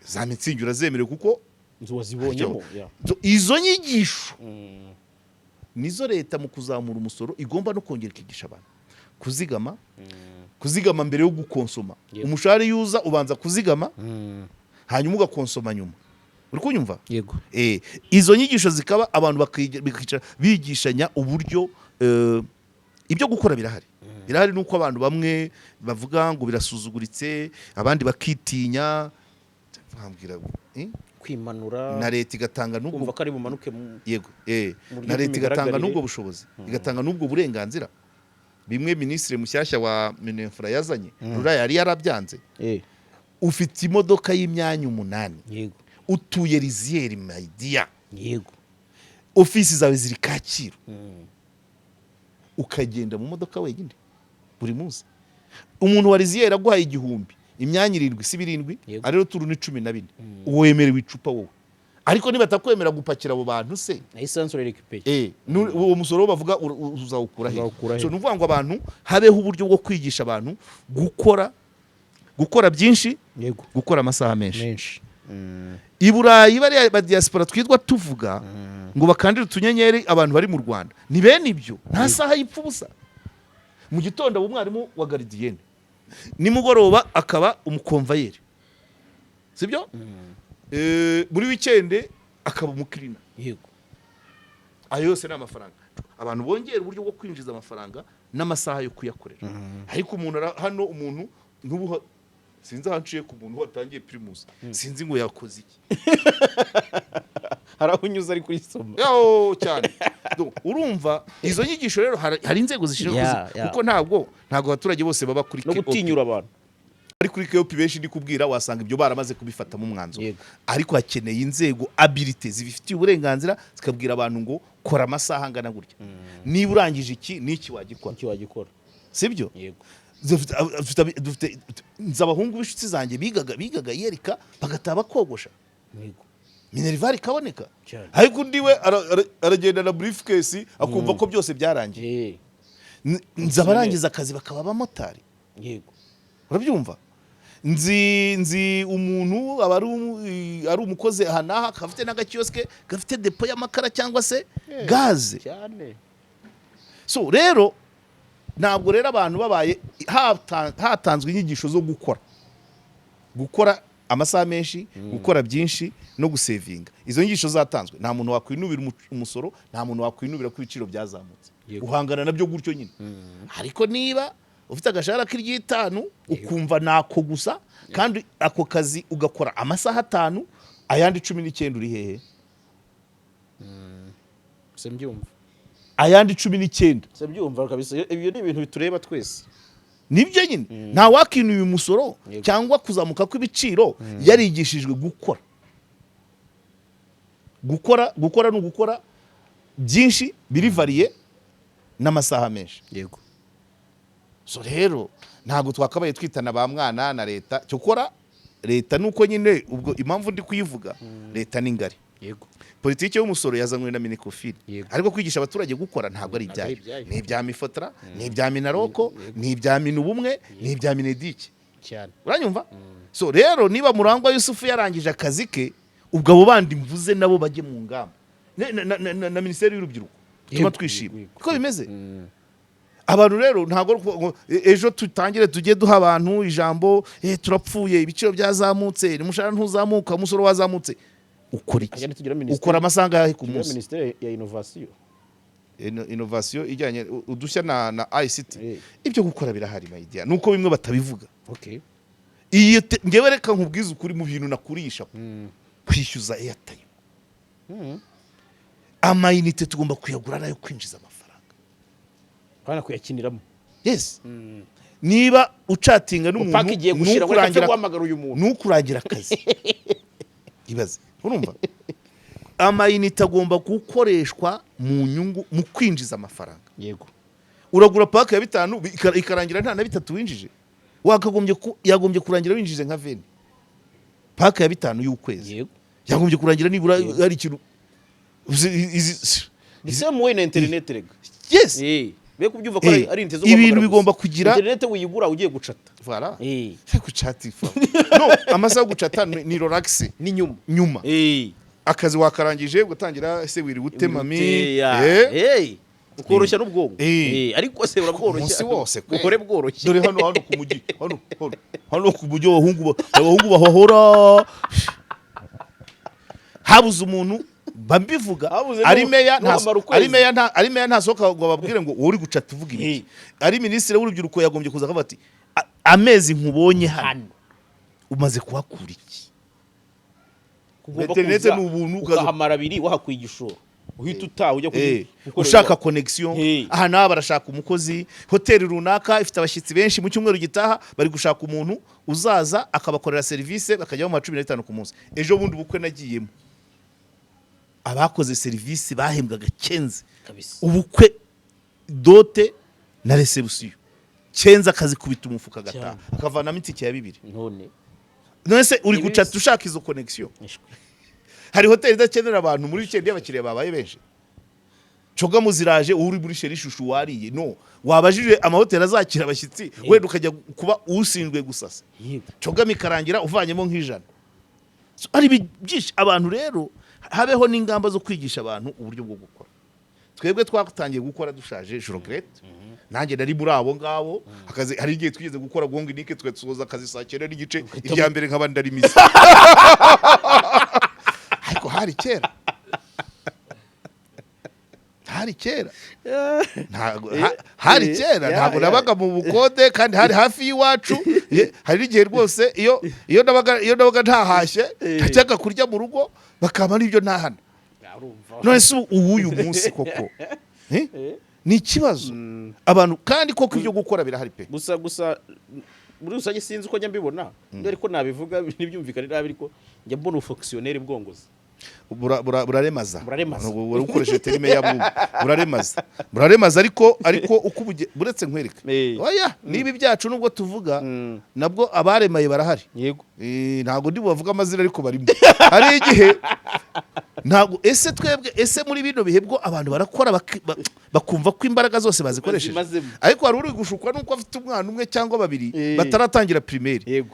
za Mützig urazemerewe kuko inzu wazibonyemo, yeah. So, izo nyigisho nizo leta mu kuzamura umusoro igomba no kongera ikigisha abantu kuzigama, kuzigama mbere yo gukonsoma. Umushahara iyo uza ubanza kuzigama, hanyuma ugakonsoma nyuma. Uri kunyumva? Yego. Izo nyigisho zikaba, abantu bakicara bigishanya uburyo ibyo gukora birahari. Birahari nuko abantu bamwe bavuga ngo birasuzuguritse, abandi bakitinya. Bambwira, eh? Kwimanura. Na leta igatanga n'ubwo Kumva ko ari bumanuke mu Yego, mu buryo na leta igatanga bw'imigaragarire. n'ubwo bushobozi, igatanga n'ubwo burenganzira. Bimwe minisitiri mushyashya wa MININFRA yazanye, rura yari yarabyanze. Ufite imodoka y'imyanya 8, utuye Lisière, my dear, ofisi zawe ziri Kacyiru, ukagenda mu modoka wenyine buri munsi. Umuntu wa Lisière aguhaye 1000, imyanya 7 si 7? Ariyo turu ni 14, wemerewe icupa wowe. Ariko nibatakwemera gupakira abo bantu se, Na essence urarécupéye. Uwo musoro bavuga uzawukura he? Uzawukura he? So ni ukuvuga ngo abantu habeho uburyo bwo kwigisha abantu gukora, gukora byinshi, gukora amasaha menshi. Menshi. I Burayi bariya ba diaspora twitwa tuvuga ngo bakandire utunyenyeri abantu bari mu Rwanda, ni bene ibyo. Nta saha yipfa ubusa. Mu gitondo aba umwarimu wa gardienne, nimugoroba akaba umuconvoyeur, sibyo? Muri weekend akaba umucleaner. Ayo yose ni amafaranga. Abantu bongera uburyo bwo kwinjiza amafaranga n'amasaha yo kuyakorera. Ariko umuntu hano umuntu n'ubu sinzi aho nciye ku muntu watangiye Primus, sinzi ngo yakoze iki. Hari aho unyuze ari kuyisoma. Yo, cyane. Donc, urumva izo nyigisho rero hari inzego zishinzwe kuko ntabwo abaturage bose baba kuri No KOP. gutinyura abantu. Ari kuri KOP benshi ndi kubwira, wasanga ibyo baramaze kubifatamo umwanzuro. Ariko hakeneye inzego habilitées zibifitiye uburenganzira, zikabwira abantu ngo kora amasaha angana gutya, niba urangije iki n'iki wagikora. Icyo wagikora. Sibyo? Yego. Dufite nzi abahungu b'inshuti zanjye bigaga yerika, bagataha bakogosha, minerval ikaboneka. Ariko undi we aragenda na briefcase, akumva ko byose byarangiye. Nzi abarangiza akazi bakaba abamotari. Urabyumva? Nzi umuntu aba ari umukozi aha n'aha, akaba afite n'agakiyosike gafite dépôt y'amakara cyangwa se gaze. So rero ntabwo rero abantu babaye hatanzwe inyigisho zo gukora amasaha menshi, gukora byinshi no gusavinga, izo nyigisho zatanzwe, nta muntu wakwinubira umusoro, nta muntu wakwinubira ko ibiciro byazamutse. Uhangana nabyo gutyo nyine. Ariko niba ufite agashahara k'iry'itanu, ukumva nako gusa, kandi ako kazi ugakora amasaha 5, ayandi 19 uri hehe? Simbyumva. Ayandi 19. Simbyumva kabisa. Ibyo ni ibintu bitureba twese. Nibyo nyine, nta wakinuye umusoro cyangwa kuzamuka kw'ibiciro yarigishijwe gukora. Gukora ni ugukora byinshi biri varié n'amasaha menshi. So rero ntabwo twakabaye twitana ba mwana na leta. Cyokora leta nuko nyine, ubwo impamvu ndi kuyivuga, leta ni ngari. Politiki y'umusoro yazanywe na MINECOFIN. Ariko kwigisha abaturage gukora ntabwo ari Ntabwo ari ibyayo. ibyayo. Ni ibya MIFOTRA, ni ibya MINALOC, ni ibya MINUBUMWE, ni ibya MINEDUC. Uranyumva? So rero niba Murangwa Yusufu yarangije akazi ke, ubwo abo bandi mvuze nabo bajye mu ngamba na minisiteri y'urubyiruko tuma twishima uko bimeze. Abantu rero ntabwo ari ukuvuga ngo ejo tutangire tujye duha abantu ijambo, turapfuye, ibiciro byazamutse, umushahara ntuzamuka, umusoro wazamutse. Ukora iki? Agenda tugira minisiteri. Ukora amasaha angahe ku Tugira munsi? Minisiteri ya innovation. Innovation ijyanye udushya na ICT. Ibyo gukora birahari, my dear, nuko bimwe batabivuga. Iyi ngewe reka nkubwize ukuri, mu bintu nakurisha kwishyuza airtime, amayinite tugomba kuyagura nayo kwinjiza amafaranga. Bana kuyakiniramo. Yes, niba ucatinga n'umuntu, Paka igiye gushira ngo reka mfe nukurangira guhamagara uyu muntu. Nukurangira akazi, ibaze. Urumva, amayinite agomba gukoreshwa mu nyungu, mu kwinjiza amafaranga. Uragura pack ya 5, ikarangira nta na 3 winjije. Wakagombye yagombye kurangira winjije nka 20. Pack ya 5 y'ukwezi yagombye kurangira nibura hari ikintu Ni same way na internet rega. Yes. Be kubyumva ko ari inte zo Ibintu guhamagara bigomba gusa. kugira Internet uyigura ugiye gucata. Voilà. Gucata ifa no amasaha yo gucata ni relax. Ni nyuma. Nyuma akazi wakarangije, ugatangira ese wiri ute mami? Hey, ukoroshya n'ubwonko. Ariko se urabworoshya? Umunsi wose kwe. Ukore bworoshye. Dore hano ku mujyi, hano ku mujyi, abahungu bahahora habuze umuntu bambivuga. Habuze Ari meya n'uhamara ukwezi. ari meya ntasohoka ngo bababwire ngo wowe uri gucata uvuga ibiki. Ari minisitiri w'urubyiruko yagombye kuza akavuga ati: "Amezi nkubonye hano, umaze kuhakura iki?" Ugomba Internet kuza ni ubuntu, ukahamara 2 wahakuye igishoro, uhita utaha ujya gukorera ushaka iwawe. Connection. Aha nawe barashaka umukozi, hoteli runaka ifite abashyitsi benshi mu cyumweru gitaha, bari gushaka umuntu uzaza akabakorera serivisi, bakajya bamuha 15 ku munsi. Ejo bundi ubukwe nagiyemo, abakoze serivisi bahembwaga 15. Kabisa. Ubukwe, dot na réception, 15, akazikubita umufuka agataha, akavanamo itike ya 2. None None se uri Ibi gucata ushaka izo connection? Ishwi. Hari hoteli idakenera abantu muri weekend iyo abakiriya babaye benshi? CHOGM ziraje, uri muri Chéri Chouchou wariye. No wabajije amahoteli azakira abashyitsi, wenda ukajya kuba ushinzwe gusasa. CHOGM ikarangira uvanyemo nk'100. So, hari byinshi. Abantu rero, habeho n'ingamba zo kwigisha abantu uburyo bwo gukora. Twebwe twatangiye gukora dushaje, je regrette, nanjye nari muri abo ngabo. Akazi, hari igihe twigeze gukora gongi nike, tugasoza akazi saa 9:30, irya mbere nkaba ndarimize, ariko hari kera, hari kera. Hari kera, ntabwo nabaga mu bukode kandi hari hafi y'iwacu. Hari n'igihe rwose iyo nabaga ntahashye, najyaga kurya mu rugo bakampa n'ibyo ntahana. Urumva. None se uw'uyu munsi koko, eh? Ni ikibazo abantu, kandi koko ibyo gukora birahari pe. Gusa muri rusange sinzi uko njya mbibona, ariko nabivuga ntibyumvikane nabi, ariko njya mbona ubufonctionnaire bwongoza. Buraremaza. Buraremaza. Ukoresheje terme ya buraremaza, buraremaza, ariko uko buretse nkwereke. Oya, niba ibyacu nubwo tuvuga nabwo abaremaye barahari. Ntabwo ndi bubavuge amazina, ariko barimo. Hari igihe ntabwo ese twebwe, ese muri bino bihe bwo abantu barakora bakumva ko imbaraga zose bazikoresheje? Bazimazemo. Ariko hari uri gushukwa nuko afite umwana umwe cyangwa babiri bataratangira primaire.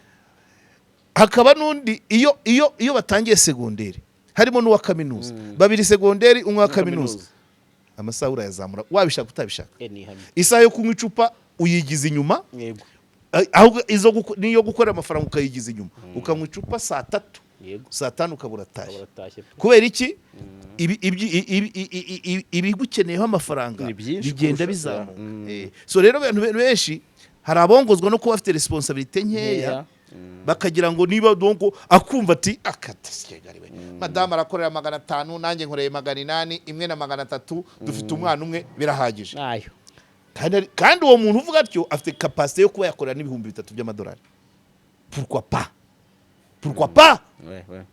Hakaba n'undi iyo batangiye segonderi, harimo n'uwa kaminuza, babiri segonderi, umwe wa kaminuza, amasaha urayazamura wabishaka utabishaka. Ni ihame. Isaha yo kunywa icupa uyigiza inyuma. Ahubwo n'iyo gukorera amafaranga ukayigiza inyuma, ukanywa icupa saa 3, saa 5 ukaba uratashye. Uratashye pe. Kubera iki? Ibigukeneyeho amafaranga Ni byinshi bigenda kurusha. bizamuka. So rero abantu benshi, hari abongozwa no kuba bafite responsabilité nkeya, Nkeya. bakagira ngo niba donc akumva ati akatasigariwe, madamu arakorera 500, nanjye nkoreye 800, imwe na 300, dufite umwana umwe, birahagije. Nayo. Kandi uwo muntu uvuga atyo afite capacité yo kuba yakorera n'3000 by'amadolari. Pourquoi pas? Pourquoi pas? We we,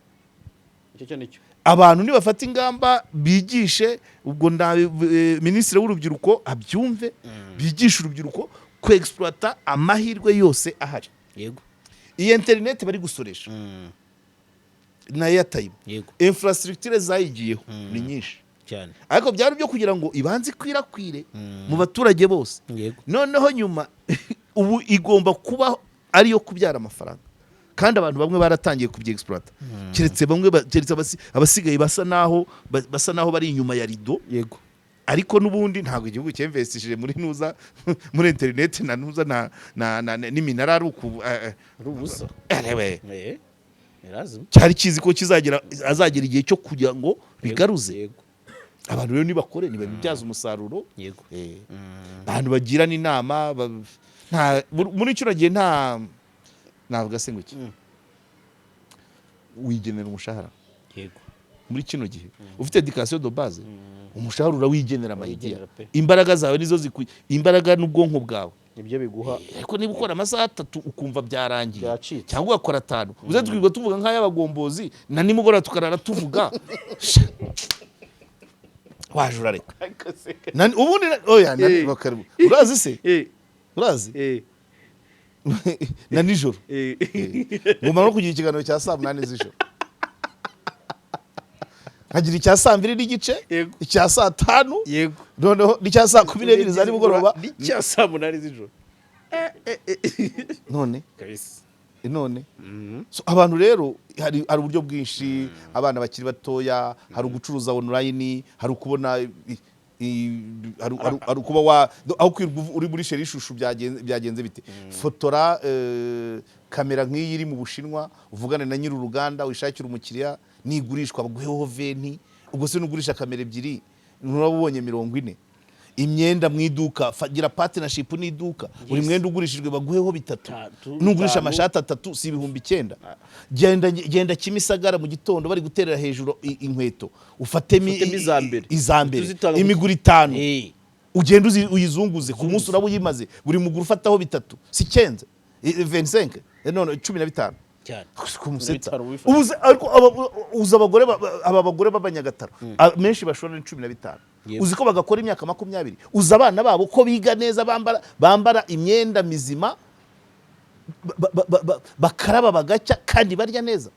icyo cyo nicyo. Abantu nibafata ingamba, bigishe ubwo nda minisitiri w'urubyiruko abyumve, bigishe urubyiruko kwexploita amahirwe yose ahari. Iyi interineti bari gusoresha na airtime, infrastructure zayigiyeho ni nyinshi, ariko byari byo kugira ngo ibanze ikwirakwire mu baturage bose. Noneho nyuma ubu igomba kuba ariyo kubyara amafaranga, kandi abantu bamwe baratangiye kubyexploita, keretse bamwe keretse abasigaye basa naho bari inyuma ya rido. Ariko n'ubundi ntabwo igihugu cyemvestishije muri nuza, muri interineti na nuza na n'iminara ari uku Ari ubusa. Erewe. Ni lazima. Cyari kizi ko kizagera, azagera igihe cyo kugira ngo bigaruze. Abantu rero nibakore, nibabibyaza umusaruro. Abantu bagirana inama, muri kino gihe nta Navuga se ngo iki? Wigenera umushahara. Muri kino gihe ufite éducation de base, umushahara urawigenera, my dear. Urawigenera pe. Imbaraga zawe nizo imbaraga n'ubwonko bwawe. Nibyo biguha. Ariko niba ukora amasaha 3 ukumva byarangiye, Byacitse. cyangwa ugakora 5, uze twirirwa tuvuga nk'ay'abagombozi na nimugoroba tukarara tuvuga. Waje urareka. Ubundi oya, urazi se, urazi na nijoro ngomba no kugira ikiganiro cya saa 8 z'ijoro, nkagira icya saa 2:30, icya saa 5, noneho n'icya saa 12 za nimugoroba. N'icya saa 8 z'ijoro. None Kabisa. none so, abantu rero hari uburyo bwinshi. Abana bakiri batoya, hari ugucuruza online, hari ukubona hari ukuba wa aho kwirirwa uri muri chéri chouchou, byagenze bite? Fotora kamera nk'iyi iri mu Bushinwa, uvugane na nyiri uruganda, wishakire umukiriya, nigurishwa baguheho 20. Ubwo se nugurisha kamera ebyiri nturaba ubonye 40? Imyenda mu iduka, gira partnership n'iduka, buri mwenda ugurishijwe baguheho bitatu. Tatu, Nugurisha bitanu. amashati atatu si 9000? Genda, genda Kimisagara mu gitondo bari guterera hejuru inkweto, ufatemo Ufatemo iza mbere. Iza mbere. Tuzitanga. Imiguru itanu, ugenda uyizunguze ku munsi, uraba uyimaze. Buri muguru ufataho bitatu, si 9, 25, none 15. Cyane. Kumusetsa. 15 ubifata. Ubuze ariko uzi abagore aba bagore b'Abanyagataro, menshi bashora ni 15. Uzi ko bagakora imyaka 20? Uzi abana babo ko biga neza, bambara imyenda mizima, bakaraba bagacya kandi barya neza?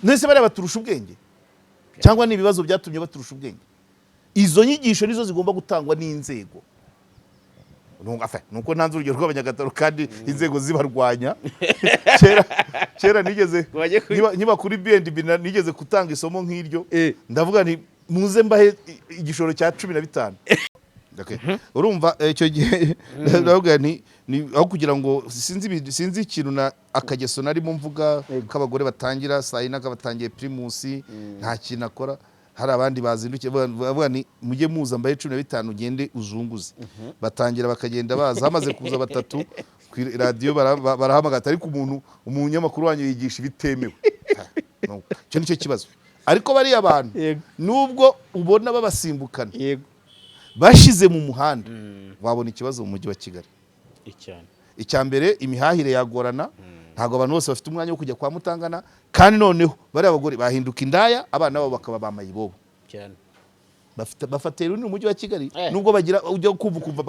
Nese bariya baturusha ubwenge, cyangwa ni ibibazo byatumye baturusha ubwenge? Izo nyigisho nizo zigomba gutangwa n'inzego. Enfin, nuko ntanze urugero rw'Abanyagataro kandi inzego zibarwanya. Kera kera nigeze Ngo bajye nkiba kuri B&B, nigeze gutanga isomo nk'iryo. Ndavuga nti muze mbahe igishoro cya 15. Okay. Urumva, icyo gihe ndavuga nti ni aho kugira ngo sinzi ikintu na akageso narimo mvuga k'abagore batangira saa yine, akabatangiye Primus, nta kintu akora, hari abandi bazindukiye. Bavuga ni mujye muza mbahe 15, ugende uzunguze. Batangira bakagenda baza, hamaze kuza batatu ku radiyo barahamagara, ariko umuntu umunyamakuru wanyu yigisha ibitemewe. No, icyo nicyo kibazo. Ariko bariya bantu, nubwo ubona babasimbukana, bashize mu muhanda wabona ikibazo mu mujyi wa Kigali. Cyane. Icya mbere, imihahire yagorana. Ntabwo abantu bose bafite umwanya wo kujya kwa Mutangana. Kandi noneho bariya bagore bahinduka indaya, abana babo bakaba ba mayibobo. Bafatiye runini umujyi wa Kigali. Nubwo bagira ujya kumva ukumva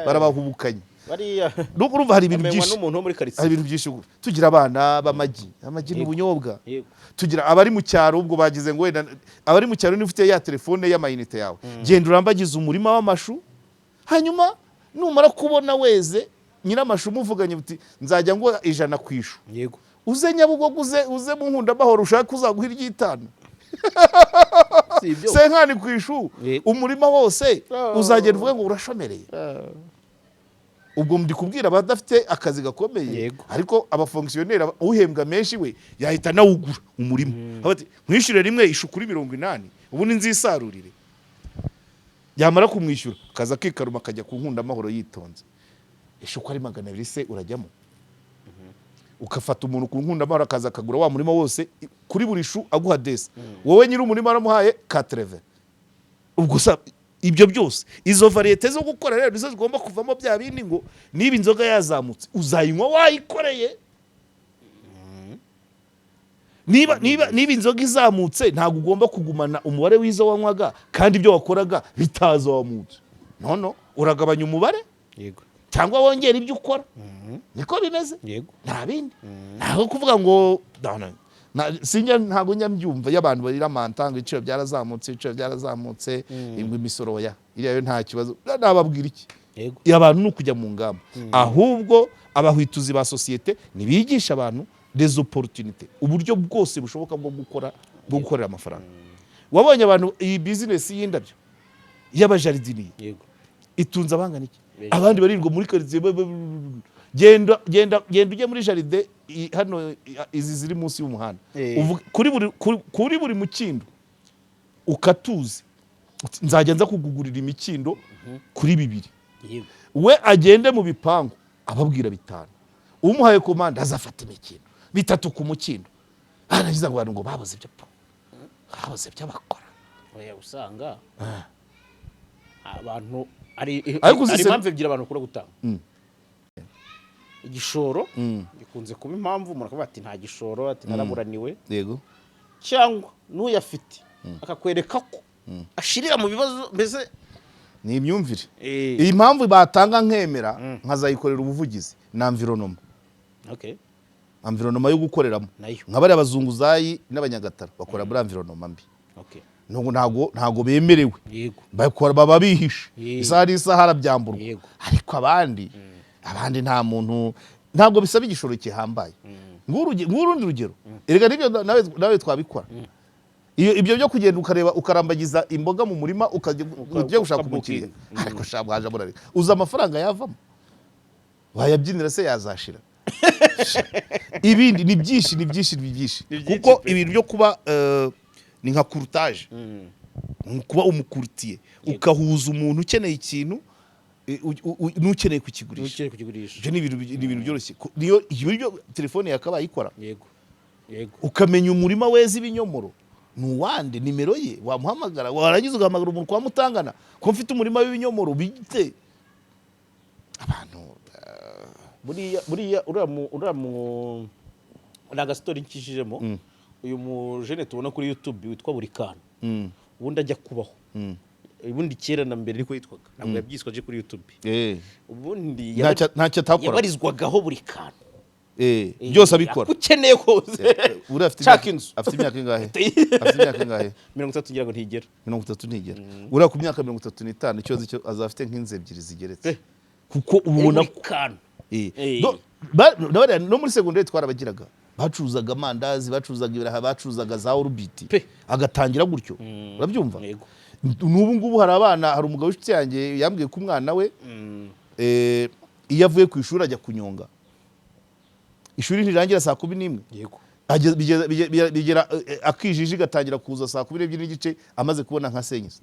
barabahubukanye. Bariya Nubwo urumva hari ibintu bamenywa byinshi, n'umuntu wo muri hari karitsiye. ibintu byinshi. Tugira abana b'amagi, amagi n'ubunyobwa. Tugira abari mu cyaro, ubwo bagize ngo wenda abari mu cyaro, niba ufite ya telefone y'amayinite yawe, genda urambagize umurima w'amashu, hanyuma numara kubona weze, nyiramashu umuvuganye uti nzajya nguha 100 ku ishu. Uze Nyabugogo, uze mu Nkundamahoro, ushake uzaguha iry'itanu. Si ibyo. 50 ku ishu. Umurima wose uzagenda uvuge ngo urashomereye. Ubwo ndi kubwira abadafite akazi gakomeye. Ariko abafonctionnaire, uhembwa menshi we yahita anawugura umurima. Avuga ati nkwishyure rimwe ishu kuri 80, ubundi nzisarurire. Yamara kumwishyura akaza akikaruma, akajya ku Nkundamahoro yitonze. Ishu ko ari 200 se urajyamo? Ugafata umuntu ku Nkundamahoro akaza akagura wa murima wose, kuri buri shu aguha 200, wowe nyiri umurima waramuhaye 80. Ubwo sa ibyo byose, izo variétés zo gukora rero nizo zigomba kuvamo bya bindi ngo niba inzoga yazamutse uzayinywa wayikoreye. Niba inzoga izamutse, ntabwo ugomba kugumana umubare w'izo wanywaga kandi ibyo wakoraga bitazamutse. No uragabanya umubare cyangwa wongera ibyo ukora. Niko bimeze. Nta bindi, ntabwo kuvuga ngo no, sinjya, ntabwo njya mbyumva iyo abantu barira manta ngo ibiciro byarazamutse, ibiciro byarazamutse, ngo imisoro ya iriya yo nta kibazo. Nababwira iki? Abantu ni ukujya mu ngamba. Ahubwo abahwituzi ba sosiyete nibigisha abantu des opportunités, uburyo bwose bushoboka bwo gukora, bwo gukorera amafaranga. Wabonye abantu iyi business y'indabyo y'abajardinier itunze abangana iki? Benshi. Abandi barirwa muri karitsiye, genda, genda, genda ujye muri jardin hano, izi ziri munsi y'umuhanda. Kuri buri mukindo ukatuzi uti, nzajya nza kugugurira imikindo kuri bibiri. We agende mu bipangu ababwira bitanu. Umuhaye komande azafata imikindo bitatu ku mukindo, arangiza ngo abantu ngo babuze ibyo po, babuze ibyo bakora. Oya, usanga abantu ari Ariko uzi hari impamvu ebyiri abantu bakunda gutanga igishoro. Gikunze kuba impamvu umuntu akavuga ati: "Nta gishoro," ati: "Naraburaniwe." Cyangwa n'uyafite akakwereka ko ashirira mu bibazo mbese. Ni imyumvire. Iyi mpamvu batanga nkemera nkazayikorera ubuvugizi ni environnement. Environnement yo gukoreramo. Nayo. Nka bariya bazunguzayi n'abanyagatara bakora muri environnement mbi. Ntabwo bemerewe. Bakora baba bihishe. Isaha n'isaha arabyamburwa. Ariko abandi nta muntu, ntabwo bisaba igishoro gihambaye. Ng'urundi rugero, erega nibyo nawe twabikora. Iyo ibyo byo kugenda ukareba, ukarambagiza imboga mu murima, ukajya ugiye gushaka umukiriya, ariko sha mwaje murareka, uzi amafaranga yavamo wayabyinira se yazashira. Ibindi ni byinshi, ni byinshi, ni byinshi. Ni byinshi Kuko pe. ibintu byo kuba ni nka courtage, kuba umu courtier, ukahuza umuntu ukeneye ikintu n'ukeneye kukigurisha. N'ukeneye kukigurisha. Ibyo ni ibintu byoroshye. Niyo ibyo telefone yakabaye ikora. yego yego Ukamenya umurima weza ibinyomoro ni uwande, nimero ye wamuhamagara, warangiza ugahamagara umuntu kwa Mutangana ko mfite umurima w'ibinyomoro bite abantu. Buriya uriya mu ni agasitori nkishijemo. Uyu mujene tubona kuri YouTube witwa Buri Kantu, ubundi ajya kubaho, ubundi kera na mbere niko yitwaga, ntabwo yabyiswe aje kuri YouTube. Ubundi Ntacyo atakora. yabarizwagaho Buri Kantu. Byose abikora. Ako ukeneye kose. Uriya afite Shaka inzu. Afite imyaka ingahe? Afite imyaka ingahe? 30 ngira ngo ntigera. 30 ntigera. Uriya ku myaka 35, ikibazo cyo azaba afite nk'inzu ebyiri zigeretse, kuko ubona Buri Kantu. Na bariya no muri segonderi twarabagiraga, bacuruzaga amandazi, bacuruzaga ibiraha, bacuruzaga za Orbit. Agatangira gutyo, urabyumva? Yego. N'ubu ngubu hari abana, hari umugabo w'inshuti yanjye yambwiye ko umwana we iyo avuye ku ishuri ajya kunyonga, ishuri ntirangira saa 11. Bigera akijiji gatangira kuza saa 12:30, amaze kubona nka senyise.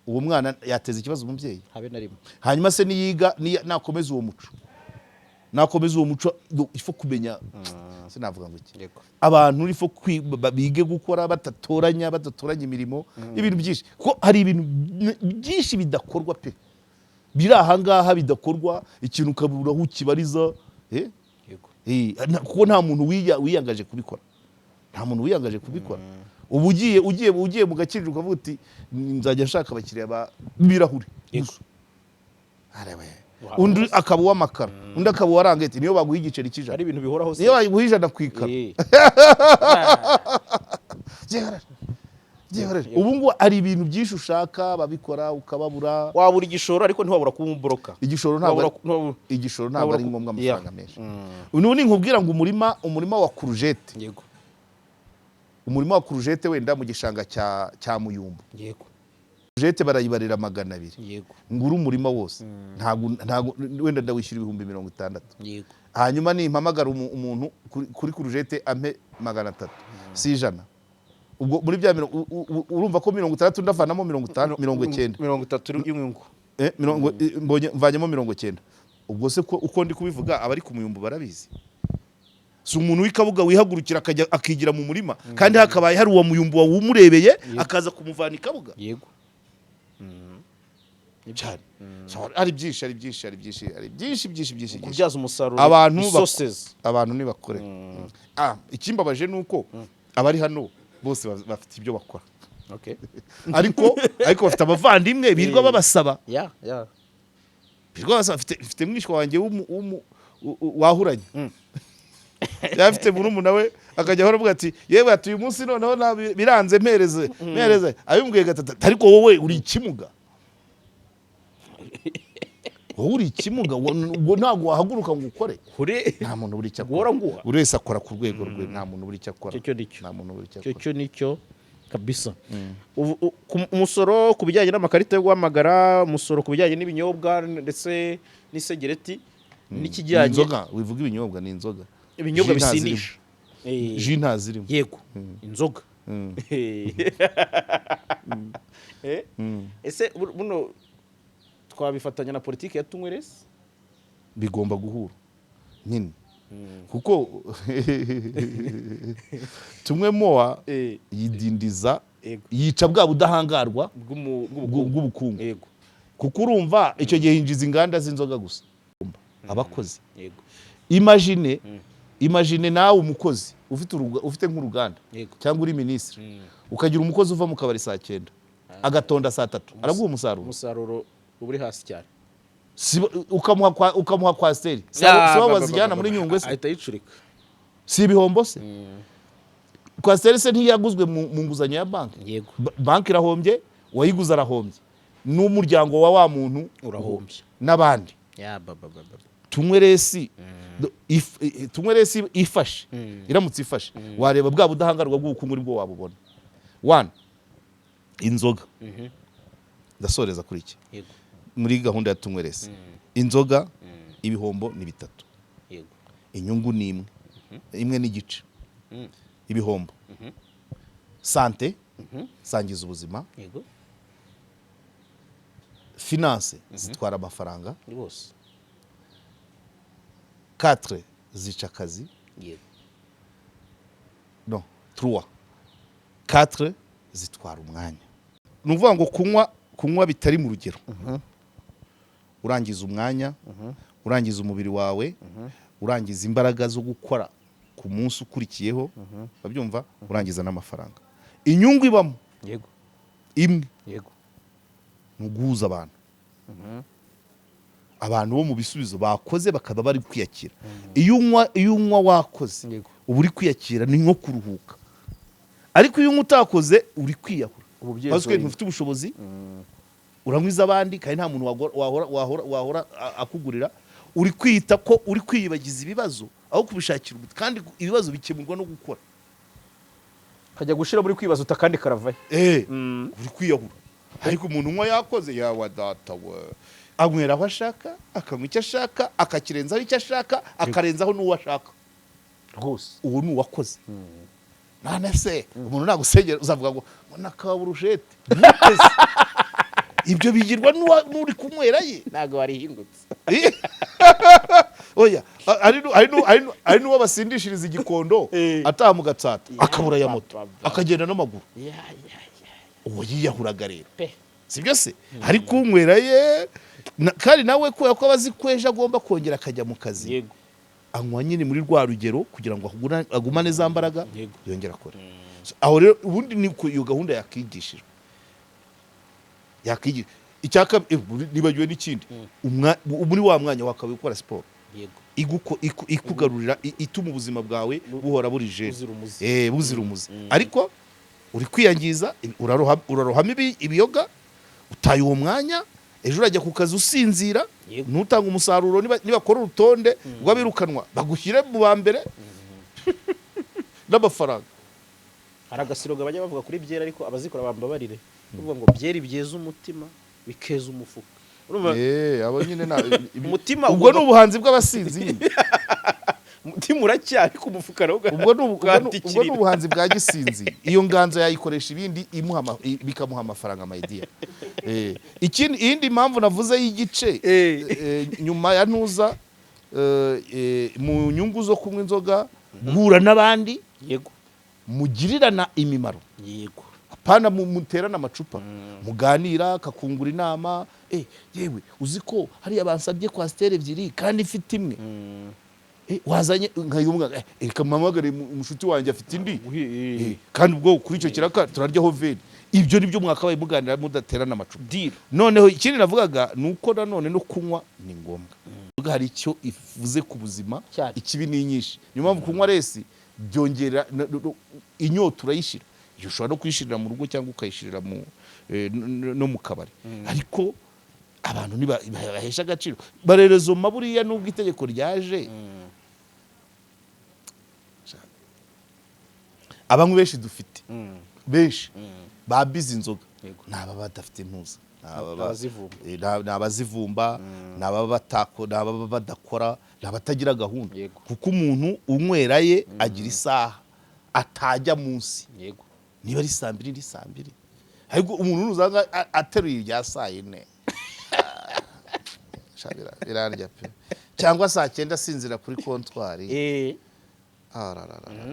Uwo mwana yateza ikibazo umubyeyi? Habe na rimwe. Hanyuma se niyiga, nakomeza uwo muco, il faut kumenya, sinavuga ngo iki. Abantu il faut bige gukora badatoranya imirimo, ibintu byinshi, ko hari ibintu byinshi bidakorwa pe, biri ahangaha bidakorwa, ikintu ukabura aho ukibariza, eh? Kuko nta muntu wiyangaje kubikora, nta muntu wiyangaje kubikora. Ubu ugiye mu gakiriro ukavuga uti: "Nzajya nshaka abakiriya ba b'ibirahuri gusa." Arebe. Undi akaba uw'amakara, undi akaba uwa rangete, niyo baguha igiceri cy'ijana. Ari ibintu bihoraho se. Niyo baguha 100 ku ikaro. Byihorere. Byihorere. Ubu ngubu hari ibintu byinshi ushaka babikora ukababura. Wabura igishoro ariko ntiwabura kuba umu broker. Igishoro ntabwo igishoro ntabwo ari ngombwa amafaranga menshi. Ubu ninkubwira ngo umurima wa courgette, umurima wa courgette wenda mu gishanga cya Muyumbu, courgette barayibarira 200. Ngura umurima wose, ntabwo wenda ndawishyura 60,000. Hanyuma nimpamagara umuntu kuri courgette ampe 300, si 100? Ubwo muri bya urumva ko 60 ndavanamo 50, 90. 30 y'inyungu. Mbonye mvanyemo 90. Ubwo se ko uko ndi kubivuga, abari ku Muyumbu barabizi, si umuntu w'Ikabuga wihagurukira akajya akigira mu murima, kandi hakabaye hari uwo Muyumbu wawumurebeye akaza kumuvana i Kabuga? Cyane. So, ari byinshi, ari byinshi, ari byinshi, ari byinshi, byinshi, byinshi, byinshi. Kubyaza umusaruro Abantu resources. Abantu nibakore. Ikimbabaje ni uko abari hano bose bafite ibyo bakora, ariko bafite abavandimwe birirwa babasaba, ya birirwa babasaba. Mfite mwishywa wanjye wahuranye, yari afite murumuna we, akajya ahora avuga ati: "Yewe," ati, "uyu munsi noneho biranze, mpereze, mpereze." Abimbwiye gatatu, ariko wowe uri ikimuga, wowe uri ikimuga, ubwo ntabwo wahaguruka ngo ukore. Kure. Nta muntu buri icyo Guhora akora. nguha. Buri wese akora ku rwego rwe, nta muntu buri icyo akora. Icyo cyo nicyo. Nta muntu buri icyo Icyo akora. cyo nicyo kabisa. Umusoro ku bijyanye n'amakarita yo guhamagara, umusoro ku bijyanye n'ibinyobwa ndetse n'isegereti n'ikijyanye Inzoga, wivuga ibinyobwa, ni inzoga. Ibinyobwa Jus nta bisindisha. zirimo. Jus nta zirimo. Yego, inzoga. Ese buno twabifatanya na politiki ya tunyweresi? Bigomba guhura. Nyine kuko Tunywe More yidindiza, yica bwa budahangarwa bw'ubukungu. Bw'ubukungu. Kuko urumva icyo gihe yinjiza inganda z'inzoga gusa, abakozi. Imagine nawe umukozi ufite nk'uruganda cyangwa uri minisitiri, ukagira umukozi uva mu kabari saa 9 agatonda saa 3, araguha umusaruro? Umusaruro uba uri hasi cyane. Ukamuha coaster, si bo bazijyana muri Nyungwe se? Ahita yicurika. Si ibihombo se? Coaster se ntiyaguzwe mu nguzanyo ya banki? Yego. Banki irahombye, uwayiguze arahombye, n'umuryango wa wa muntu urahombye n'abandi. Ya ba ba ba ba. Tunywe Less, Tunywe Less ifashe, iramutse ifashe, wareba bwa budahangarwa bw'ubukungu nibwo wabubona. One, inzoga, ndasoreza kuri iki. Muri gahunda ya Tunywe Less, inzoga ibihombo ni bitatu, inyungu ni imwe, imwe n'igice. Ibihombo: santé, zangiza ubuzima; finance, zitwara amafaranga; Rwose. 4, zica akazi. No, 3, 4, zitwara umwanya. Ni ukuvuga ngo kunywa bitari mu rugero, urangiza umwanya, urangiza umubiri wawe, urangiza imbaraga zo gukora ku munsi ukurikiyeho, urabyumva, urangiza n'amafaranga. Inyungu ibamo imwe ni uguhuza abantu, abantu bo mu bisubizo bakoze bakaba bari kwiyakira. Iyo unywa wakoze, uba uri kwiyakira, ni nko kuruhuka. Ariko iyo unywa utakoze, uri kwiyahura. Ubu Parce que ntufite ubushobozi, uranywa iz'abandi kandi nta muntu wahora akugurira. Uri kwita ko uri kwiyibagiza ibibazo aho kubishakira umuti, kandi ibibazo bikemurwa no gukora. Kajya gushira muri kwibaza uta kandi karavahe. Uri kwiyahura. Ariko umuntu unywa yakoze, yawa data we, anywera aho ashaka, akanywa icyo ashaka, akakirenzaho icyo ashaka, akarenzaho n'uwo ashaka. Uwo ni uwakoze. None se umuntu nagusengera uzavuga ngo nakaburushete? Ibyo bigirwa n'uri kunywera ye. Ntabwo warihingutse. Oya, hari n'uwo basindishiriza igikondo, ataha mu Gatsata akabura ya moto, akagenda n'amaguru. Ya ya ya. Uwo yiyahuraga rero. Pe. Sibyo se? Ari kunywera ye, kandi nawe kubera ko aba azi ko ejo agomba kongera akajya mu kazi, anywa nyine muri rwa rugero kugira ngo agumane za mbaraga, yongere akore. So, aho rero ubundi ni uko iyo gahunda yakigishijwe, yakigishijwe. Nibagiwe n'ikindi. Muri wa mwanya wakabaye ukora siporo ikugarurira, ituma ubuzima bwawe buhora buri jeune. Buzira umuze. Buzira umuze. Ariko uri kwiyangiza, urarohamo ibiyoga, utaye uwo mwanya. Ejo urajya ku kazi usinzira, ntutanga umusaruro. Nibakora urutonde rw'abirukanwa, bagushyire mu ba mbere n'amafaranga. Hari agasiroga bajya bavuga kuri byeri, ariko abazikora bambabarire, bavuga ngo byeri byeza umutima bikeza umufuka. Urumva? Abo nyine Umutima ubwo ni ugomba- ubuhanzi bw'abasinzi nyine. Umutima uracya, ariko umufuka nawo Ubwo ni ugatikirira. ubuhanzi bwa gisinzi. Iyo nganzo yayikoresha ibindi, bikamuha amafaranga mayidiya. Ikindi, iyindi mpamvu navuze y'igice, nyuma ya ntuza, mu nyungu zo kunywa inzoga, guhura n'abandi mugirirana imimaro, apana muterana amacupa, muganira, akakungura inama: "Yewe, uzi ko hariya bansabye coaster ebyiri kandi mfite imwe? Wazanye nkayumwa, reka mpamagare umushuti wanjye afite indi." Kandi ubwo kuri icyo kiraka turaryaho veri. Ibyo nibyo mwakabaye muganira mudaterana amacupa. Deal. Noneho ikindi navugaga ni uko nanone no kunywa ni ngombwa, hari icyo ivuze ku buzima. Ikibi ni nyinshi. Niyo mpamvu kunywa less byongera inyota, urayishira. Iyo ushobora no kuyishirira mu rugo cyangwa ukayishirira mu no mu kabari. Ariko abantu ntibahesha agaciro barerezoma. Buriya nubwo itegeko ryaje, abanywi benshi dufite, benshi babize inzoga, ni ababa badafite impuza, ni Abazivumba. Ni abazivumba, ni ababa ni ababa badakora, ni abatagira gahunda. Kuko umuntu unywera ye agira isaha atajya munsi. Niba ari saa 2, ni saa 2. Ariko umuntu nuzanga ateruye irya saa 4. Sha, birarya pe, cyangwa saa 9 asinzira kuri kontwari. Ah, ra, ra, ra, ra.